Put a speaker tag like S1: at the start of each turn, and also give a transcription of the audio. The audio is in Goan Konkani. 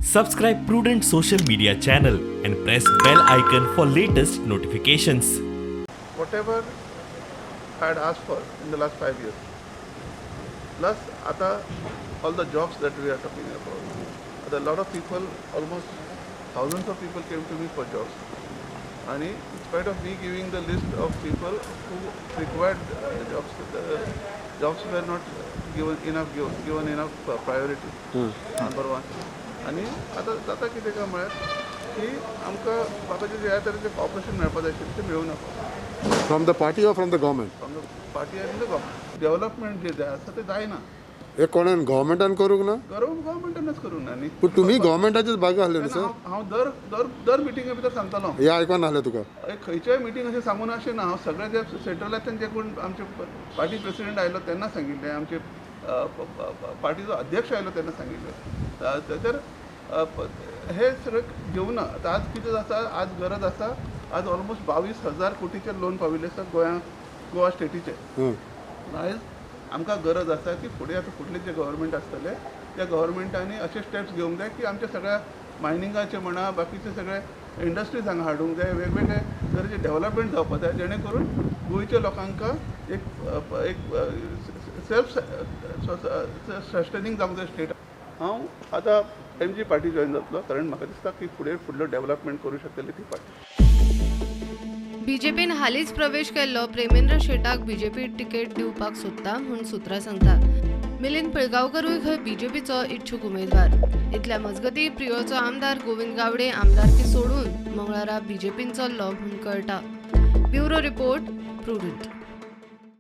S1: Subscribe Prudent social media channel and press bell icon for latest notifications.
S2: Whatever I had asked for in the last 5 years. Plus, आता all the jobs that we are talking about. A lot of people, almost thousands of people came to me for jobs. And in spite of me giving the list of people who required jobs, the jobs were not given enough priority. Number one. आनी आतां जाता कितें काय म्हळ्यार की आमकां बाकीचे जे ह्या तरेचें कॉपरेशन मेळपा जाय आशिल्लें तें मेळूंक ना.
S3: From the party or from the government?
S2: From the party आनी the government. Development जे जाय आसा तें जायना.
S3: हे कोणान, गव्हर्मेंटान करूंक ना?
S2: गव्हर्मेंटानच करूंक ना न्ही.
S3: पूण तुमी गव्हर्मेंटाचेच भाग आसले न्ही
S2: तेन्ना
S3: सर?
S2: हांव हांव दर दर दर मिटिंगे भितर सांगतालो.
S3: हे आयकोन आसलें तुका?
S2: एक खंयच्याय मिटींग अशें सांगून अशें ना. हांव सगळे जे सेंट्रलांतल्यान जे कोण आमचे पार्टी प्रेसिडेंट आयलो तेन्ना सांगिल्लें, आमचे पार्टीचो अध्यक्ष आयलो तेन्ना सांगिल्लें. तर हे सगळें घेवना. आतां आज कितें जाता, आज गरज आसा. आज ऑलमोस्ट 22,000 कोटीचें लोन पाविल्लें आसा गोंया, गोवा स्टेटीचें. आयज आमकां गरज आसा की फुडें आतां फुडलें जें गव्हर्मेंट आसतलें त्या गव्हर्मेंटांनी अशे स्टेप्स घेवंक जाय की आमच्या सगळ्या मायनिंगाचे म्हणा, बाकीचे सगळे इंडस्ट्रीज हांगा हाडूंक जाय, वेगवेगळे तरेचे डेवलपमेंट जावपा जाय, जेणे करून गोंयच्या लोकांक एक एक सेल्फ सस्टेनींग जावंक जाय स्टेट. हांव आतां एमजी पार्टी जॉयन जातलो, कारण म्हाका दिसता की फुडें फुडलो डेवलपमेंट करूं शकतली ती पार्टी.
S4: बीजेपीन हालींच प्रवेश केल्लो प्रेमेंद्र शेटाक बीजेपी तिकेट दिवपाक सोदता म्हूण सुत्रां सांगतात. मिलिंद पिळगांवकरूय खंय बीजेपीचो इच्छूक उमेदवार. इतल्या मजगतीं प्रियोळचो आमदार गोविंद गावडे आमदारकी सोडून मंगळारा बीजेपीन चल्लो म्हूण कळटा. Bureau report, Prudent.